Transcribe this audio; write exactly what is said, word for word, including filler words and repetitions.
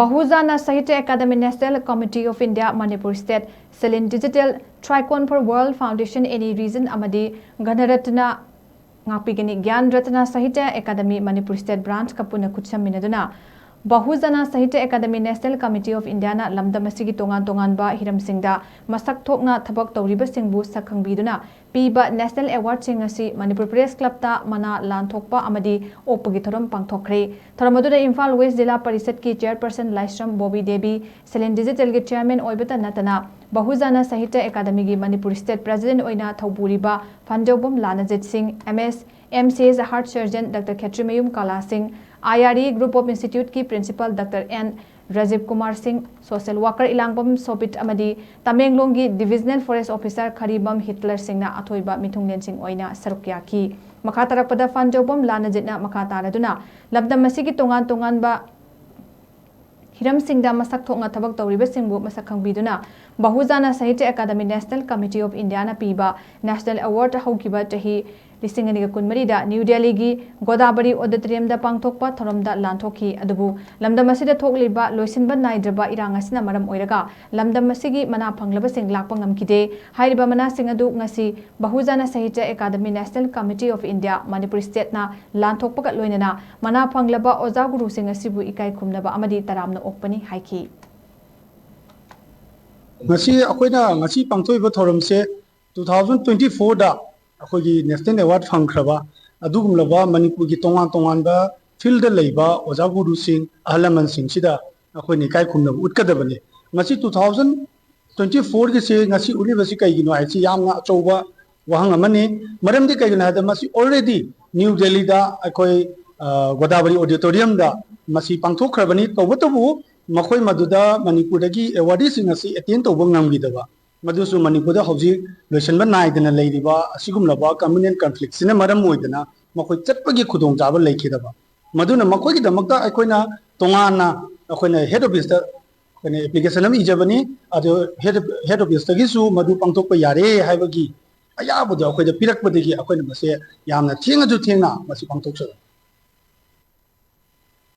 ꯕꯍꯨꯖꯥꯅ Sahitya academy, National Committee of India, Manipur State, Silin Digital, Tricon for World Foundation, Any Region ꯑꯃꯗꯤ ꯒ꯭ꯌꯥꯟ ꯔꯠꯅ ꯉꯥꯛꯄꯤꯒꯅꯤ꯫ ꯒ꯭ꯌꯥꯟ ꯔꯠꯅ ꯁꯥꯍꯤꯇ꯭ꯌ academy Manipur state ꯕ꯭ꯔꯥꯟꯆꯀ ꯄꯨꯟꯅ ꯈꯨꯠꯁꯝꯃꯤꯟꯅꯗꯨꯅ ꯕꯍꯨꯖꯥꯅ Sahitya academy, National Committee of Indiaꯅ ꯂꯝꯗꯝ ꯑꯁꯤꯒꯤ ꯇꯣꯉꯥꯟ ꯇꯣꯉꯥꯟꯕ ꯍꯤꯔꯝꯁꯤꯡꯗ ꯃꯁꯛ ꯊꯣꯛꯅ ꯊꯕꯛ ꯇꯧꯔꯤꯕꯁꯤꯡꯕꯨ ꯁꯛ ꯈꯪꯕꯤꯗꯨꯅ ꯄꯤꯕ National Awardꯁꯤꯡ ꯑꯁꯤ ꯃꯅꯤꯄꯨꯔ ꯄ꯭ꯔꯦꯁ ꯀ꯭ꯂꯕꯇ ꯃꯅꯥ ꯂꯥꯟꯊꯣꯛꯄ ꯑꯃꯗꯤ ꯑꯣꯛꯄꯒꯤ ꯊꯧꯔꯝ ꯄꯥꯡꯊꯣꯛꯈ꯭ꯔꯦ꯫ ꯊꯧꯔꯝ ꯑꯗꯨꯗ ꯏꯝꯐꯥꯜ ꯋꯦꯁ ꯖꯤꯂꯥ ꯄꯔꯤꯁꯠꯀꯤ ꯆꯤꯌꯔꯄꯔꯁꯟ ꯂꯥꯏꯁ꯭ꯔꯝ ꯕꯣꯕꯤ ꯗꯦꯕꯤ, ꯁꯤꯂꯤꯟ ꯗꯤꯖꯤꯇꯦꯜꯒꯤ ꯆꯤꯌꯔꯃꯦꯟ ꯑꯣꯏꯕꯇ ꯅꯠꯇꯅ ꯕꯍꯨꯖꯥꯅ ꯁꯥꯍꯤꯇ꯭ꯌ ꯑꯦꯀꯥꯗꯃꯤꯒꯤ ꯃꯅꯤꯄꯨꯔ ꯁ꯭ꯇꯦꯠ ꯄ꯭ꯔꯦꯁꯤꯗꯦꯟꯠ ꯑꯣꯏꯅ ꯊꯧꯄꯨꯔꯤꯕ Phanjoubam Lanjit Singh, M S, M C S heart surgeon doctor Khetrimayum Kala Singh, I R E group of ꯏꯟꯁꯇꯤꯇ꯭ꯌꯨꯠꯀꯤ principal doctor N Rajiv Kumar Singh, social worker Elangbam Sobit ꯑꯃꯗꯤ ꯇꯃꯦꯡꯂꯣꯡꯒꯤ divisional forest officer Kharibam Hitler ꯁꯤꯡꯅ ꯑꯊꯣꯏꯕ ꯃꯤꯊꯨꯡꯂꯦꯟꯁꯤꯡ ꯑꯣꯏꯅ ꯁꯔꯨꯛ ꯌꯥꯈꯤ꯫ ꯃꯈꯥ ꯇꯥꯔꯛꯄꯗ ꯐꯟꯖꯧꯕꯝ ꯂꯥꯅꯖꯤꯠꯅ ꯃꯈꯥ ꯇꯥꯔꯗꯨꯅ ꯂꯝꯗꯝ ꯑꯁꯤꯒꯤ ꯇꯣꯉꯥꯟ ꯇꯣꯉꯥꯟꯕ ꯍꯤꯔꯝꯁꯤꯡꯗ ꯃꯁꯛ ꯊꯣꯛꯅ ꯊꯕꯛ ꯇꯧꯔꯤꯕꯁꯤꯡꯕꯨ ꯃꯁꯛ ꯈꯪꯕꯤꯗꯨꯅ ꯕꯍꯨꯖꯥꯅ Sahitya academy National Committee of Indiaꯅ ꯄꯤꯕ National Award ꯍꯧꯈꯤꯕ ꯆꯍꯤ ꯂꯤꯁꯤꯡ ꯑꯅꯤꯒ ꯀꯨꯟꯃꯔꯤꯗ ꯅ꯭ꯌꯨ ꯗꯦꯜꯂꯤꯒꯤ ꯒꯣꯗꯥꯕꯔꯤ ꯑꯣꯗꯤꯇꯣꯔꯤꯌꯝꯗ ꯄꯥꯡꯊꯣꯛꯄ ꯊꯧꯔꯝꯗ ꯂꯥꯟꯊꯣꯛꯈꯤ꯫ ꯑꯗꯨꯕꯨ ꯂꯝꯗꯝ ꯑꯁꯤꯗ ꯊꯣꯛꯂꯤꯕ ꯂꯣꯏꯁꯤꯟꯕ ꯅꯥꯏꯗ꯭ꯔꯕ ꯏꯔꯥꯡ ꯑꯁꯤꯅ ꯃꯔꯝ ꯑꯣꯏꯔꯒ ꯂꯝꯗꯝ ꯑꯁꯤꯒꯤ ꯃꯅꯥ ꯐꯪꯂꯕꯁꯤꯡ ꯂꯥꯛꯄ ꯉꯝꯈꯤꯗꯦ꯫ ꯍꯥꯏꯔꯤꯕ ꯃꯅꯥꯁꯤꯡ ꯑꯗꯨ ꯉꯁꯤ Bahujana Sahitya academy, National Committee of India, Manipur ꯁ꯭ꯇꯦꯠꯅ ꯂꯥꯟꯊꯣꯛꯄꯒ ꯂꯣꯏꯅꯅ ꯃꯅꯥ ꯐꯪꯂꯕ ꯑꯣꯖꯥ ꯒꯨꯔꯨꯁꯤꯡ ꯑꯁꯤꯕꯨ ꯏꯀꯥꯏ ꯈꯨꯝꯅꯕ ꯑꯃꯗꯤ ꯇꯔꯥꯝꯅ ꯑꯣꯛꯄꯅꯤ ꯍꯥꯏꯈꯤ꯫ ꯉꯁꯤ ꯑꯩꯈꯣꯏꯅ ꯉꯁꯤ ꯄꯥꯡꯊꯣꯛꯏꯕ ꯊꯧꯔꯝꯁꯦ two thousand twenty fourꯗ ꯑꯩꯈꯣꯏꯒꯤ National Award ꯐꯪꯈ꯭ꯔꯕ ꯑꯗꯨꯒꯨꯝꯂꯕ ꯃꯅꯤꯄꯨꯔꯒꯤ ꯇꯣꯉꯥꯟ ꯇꯣꯉꯥꯟꯕ ꯐꯤꯜꯗ ꯂꯩꯕ ꯑꯣꯖꯥ ꯒꯨꯔꯨꯁꯤꯡ, ꯑꯍꯜ ꯂꯃꯟꯁꯤꯡꯁꯤꯗ ꯑꯩꯈꯣꯏꯅ ꯏꯀꯥꯏ ꯈꯨꯝꯅꯕ ꯎꯠꯀꯗꯕꯅꯤ꯫ ꯉꯁꯤ two thousand twenty fourꯒꯤꯁꯤ ꯉꯁꯤ ꯎꯠꯂꯤꯕꯁꯤ ꯀꯩꯒꯤꯅꯣ ꯍꯥꯏꯕꯁꯤ ꯌꯥꯝꯅ ꯑꯆꯧꯕ ꯋꯥꯍꯪ ꯑꯃꯅꯤ꯫ ꯃꯔꯝꯗꯤ ꯀꯩꯒꯤꯅꯣ ꯍꯥꯏꯕꯗ ꯃꯁꯤ already ꯅ꯭ꯌꯨ ꯗꯦꯜꯂꯤꯗ ꯑꯩꯈꯣꯏ, ꯑ, ꯒꯣꯗꯥꯕꯔꯤ ꯑꯣꯗꯤꯇꯣꯔꯤꯌꯝꯗ ꯃꯁꯤ ꯄꯥꯡꯊꯣꯛꯈ꯭ꯔꯕꯅꯤ꯫ ꯇꯧꯕꯇꯕꯨ ꯃꯈꯣꯏ ꯃꯗꯨꯗ ꯃꯅꯤꯄꯨꯔꯗꯒꯤ ꯑꯦꯋꯥꯔꯗꯤꯁꯤꯡ ꯑꯁꯤ ꯑꯦꯇꯦꯟ ꯇꯧꯕ ꯉꯝꯈꯤꯗꯕ, ꯃꯗꯨꯁꯨ ꯃꯅꯤꯄꯨꯔꯗ ꯍꯧꯖꯤꯛ ꯂꯣꯏꯁꯤꯟꯕ ꯅꯥꯏꯗꯅ ꯂꯩꯔꯤꯕ ꯑꯁꯤꯒꯨꯝꯂꯕ ꯀꯝꯃ꯭ꯌꯨꯅꯦꯜ ꯀꯟꯐ꯭ꯂꯤꯛꯁꯤꯅ ꯃꯔꯝ ꯑꯣꯏꯗꯅ ꯃꯈꯣꯏ ꯆꯠꯄꯒꯤ ꯈꯨꯗꯣꯡꯆꯥꯕ ꯂꯩꯈꯤꯗꯕ꯫ ꯃꯗꯨꯅ ꯃꯈꯣꯏꯒꯤꯗꯃꯛꯇ ꯑꯩꯈꯣꯏꯅ ꯇꯣꯉꯥꯟꯅ ꯑꯩꯈꯣꯏꯅ ꯍꯦꯗ ꯑꯣꯐꯤꯁꯇ ꯑꯩꯈꯣꯏꯅ ꯑꯦꯄ꯭ꯂꯤꯀꯦꯁꯟ ꯑꯃ ꯏꯖꯕꯅꯤ꯫ ꯑꯗꯨ ꯍꯦꯗ, ꯍꯦꯗ ꯑꯣꯐꯤꯁꯇꯒꯤꯁꯨ ꯃꯗꯨ ꯄꯥꯡꯊꯣꯛꯄ ꯌꯥꯔꯦ ꯍꯥꯏꯕꯒꯤ ꯑꯌꯥꯕꯗꯣ ꯑꯩꯈꯣꯏꯗ ꯄꯤꯔꯛꯄꯗꯒꯤ ꯑꯩꯈꯣꯏꯅ ꯃꯁꯦ ꯌꯥꯝꯅ ꯊꯦꯡꯉꯁꯨ ꯊꯦꯡꯅ ꯃꯁꯤ ꯄꯥꯡꯊꯣꯛꯆꯕꯅꯤ꯫